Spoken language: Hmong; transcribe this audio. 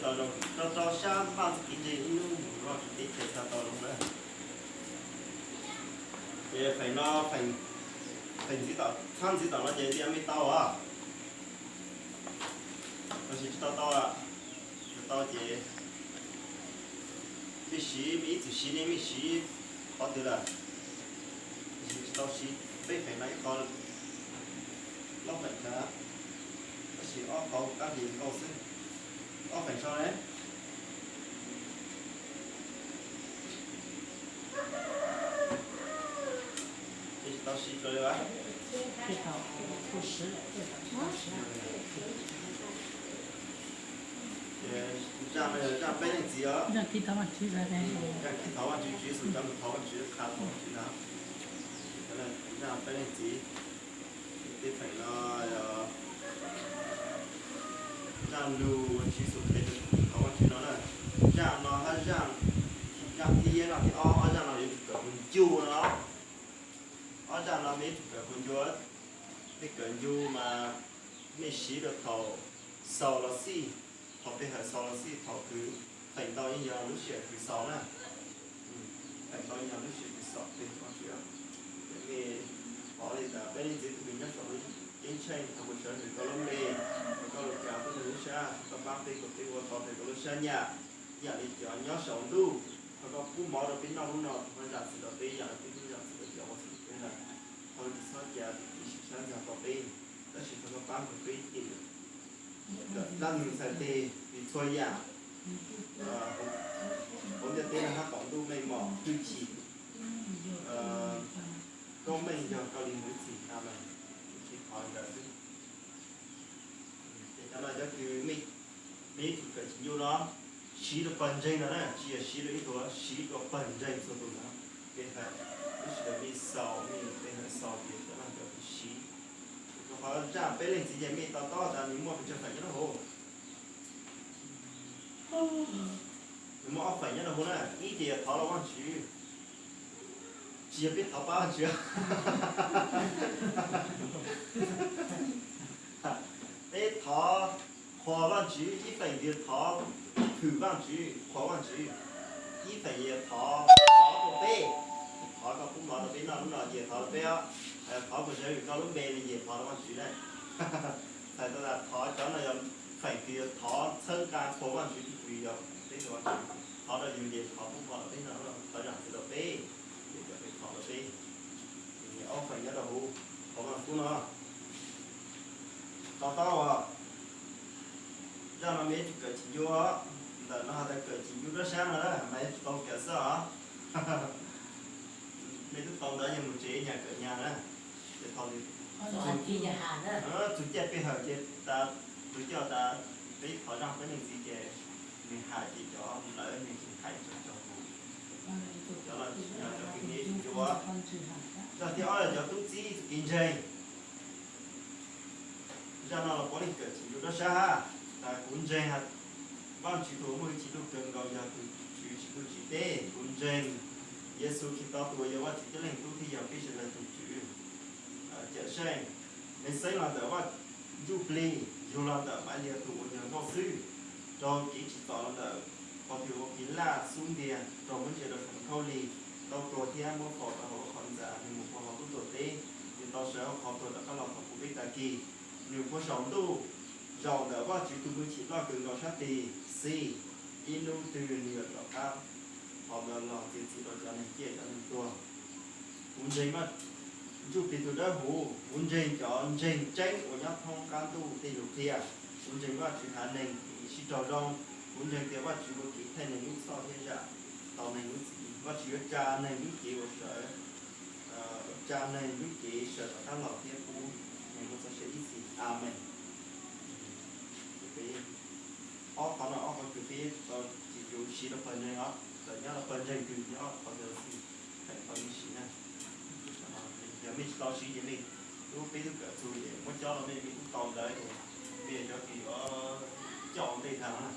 Rau rau sab npaj txuj kev ntseeg ib hnub mus Vajtswv teb chaws txhaj tau zoo na. Ces feem no, feem, feem ntxiv tom, txhab ntxiv tom no ces ntiaj mej tau os. Tab sis tsis tau tau, tsis tau ces mej siv, mej ib txwm siv ne mej siv qhov twg lawm. Tab sis tsis tau siv peb feem no ib qho loj feem ntawd, tab sis ob qho kab hlis nkaus xwb. Ob feem sau ne. Ces tsis tau siv dua li as. Ces zaj no yog zaj peb leej txiv os. Zaj kib thov Vajtswv, Tswv Yexus cov lus thov Vajtswv, qha thov Vajtswv na. Zaj peb leej txiv. Tej feem no yog zaj lus Tswv Yexus qhia rau tus thov Vajtswv no na. Zaj no hab zaj, zaj thib ib, zaj thib ob, ob zaj no yuav tsum kawm hu ncuj no. Ob zaj no mej yuav tsum kawm hu ncuj. Mej kawm ncuj mas mej siv rau thaum xaus los xij, thaum pe hawm xaus los xij, thaum kws feem ntau yeej yog lub sij hawm kws xaus na. Feem ntau yeej yog lub sij hawm kws xaus peb ua ntsis. Ces mej pom li tas peb leej txiv tus kws nyob saum lub ceeb tsheej thaum kuv sawv ntsug koj lub npe, koj lub kav tuaj nrug lub sab, koj paab peb kom peb ua tau peb koj lub sab nyaj, ib yam li cov nyob saum ntuj. Thov koj pub mov rau peb noj hnub no, thov koj zam txim rau peb ib yam li peb kuj zam txim rau cov ua txhaum peb ntawd. Thov koj tsis txhob ca peb siv sab ntxag tau peb, tab sis thov koj paab kom peb dim dlaab nug txhais teg vim txhua yam hauv ntiaj teb no hab tom ntuj mej mom hwj chim koob meej yog koj li mus ib txhis. Amees. Tsis thov li ntawd xwb. Ces cov no cov kws mej, mej yuav tsum kawm tsis ncuj no, siv rau pawg ntseeg no na, tsis yog siv rau ib tug, siv rau pawg ntseeg txhua tus no. Pe hawm, lub sij hawm mej xaus, mej pe hawm xaus ces cov no cov kws siv. Rau qhov zaj peb leej txiv ces mej to taub tas nws muaj pes tsawg feem nyob rau hauv. Nws muaj ob feem nyob rau hauv na, ib ces yog thov rau Vajtswv, tsis yog peb thov pab Vajtswv. Peb thov qhuas Vajtswv, ib feem yog thov hwm Vajtswv, qhuas Vajtswv, ib feem yog thov rau peb, thov koj pub mov rau peb noj hnub no ces thov rau peb os. Thov kuv sawv ntsug koj lub npe no ces thov rau Vajtswv na. Txhais tau tas thov cov no yog feem kws yog thov txhawb nqa qhuas Vajtswv, tus kws yog peb tus Vajtswv, thov rau yus ces thov pub mov rau peb noj, thov zam txim rau peb, ces cov peb thov rau peb. Ob feem nyob rau hauv qhov Vajluskub no. To taub os, zaj no mej yuav tsum kawm tsis ncuj, ntawm no has tas kawm tsis ncuj rab sab no na mas yuav tsum tau kawm xwb os. Mej twb tau ntawd ces mus tsev nyag kawm nyag na. Ces thaum txug caij pe hawm ces tas, txug caij tas peb thov zaj peb leej txiv ces nws hais ces cov lawv nws tsis hais tsaug tsaug mus. Cov no tsis yog cov kws mej yuav tsum ncuj. Zaj thib ob yog cov tub txib txuj kev ntseeg. Zaj no los puav leej kawm tsis ncuj rab sab hab. Tas kuv ntseeg Vajtswv tus uas muaj hwj chim tuaj kawg nkaus yog tus Tswv tsim ntuj tsim teb. Kuv ntseeg Yexus Khetos tus uas yog Vajtswv tib leeg tub thiab yog peb sawv daws tus Tswv. Cawm Seej, nws xeeb los ntawm Vaj Ntsuj Plig, yug los ntawm Maiv Liag tus uas yog nkauj xwb, raug kev tsim txom los ntawm qhov twg ua kev laj xub ntiag, raug muab ntsia rau saum nthauj lig, tau pluag thiab muab faus rau hauv lub qhov ntxa, nws mus puag hauv lub tuam teb, nws tau sawv hauv qhov tuag rov qab los thov pub peb tag kis. Nws puag saum ntuj, zaum ntawm Vajtswv tus hwj chim loj kawg nkaus sab tig. Xij, ib hnub twg nws yuav rov qab thov nws los txiav txim rau cov neeg ciaj cov neeg tuag. Kuv ntseeg Vaj Ntsuj Plig tus dawb huv, kuv ntseeg cov ntseeg tseeb uas nyob thoob qab ntuj tej lus qhia. Kuv ntseeg Vajtswv haiv neeg sib raug zoo. Kuv ntseeg tias Vajtswv ua kev thaij neeg lub txhoj thiab zam tau neeg lub txim. Vajtswv yuav tsa neeg lub cev uas sawv, tsa neeg lub cev sawv rov qab los thiab pub neeg muaj txoj sia ib txhis. Amees. Ob qhov no ob qhov kws peb tau tsis tau siv rau pawg ntseeg os, txawm nyob rau pawg ntseeg kws nyob qhov twg los xij, feem tau siv na. Yog mej tsis tau siv ces mej, lub peb tub kawm txug es muab cob rau mej, mej tub tau ntawd ces mej yog cov kws yuav coj ua ntej tag na.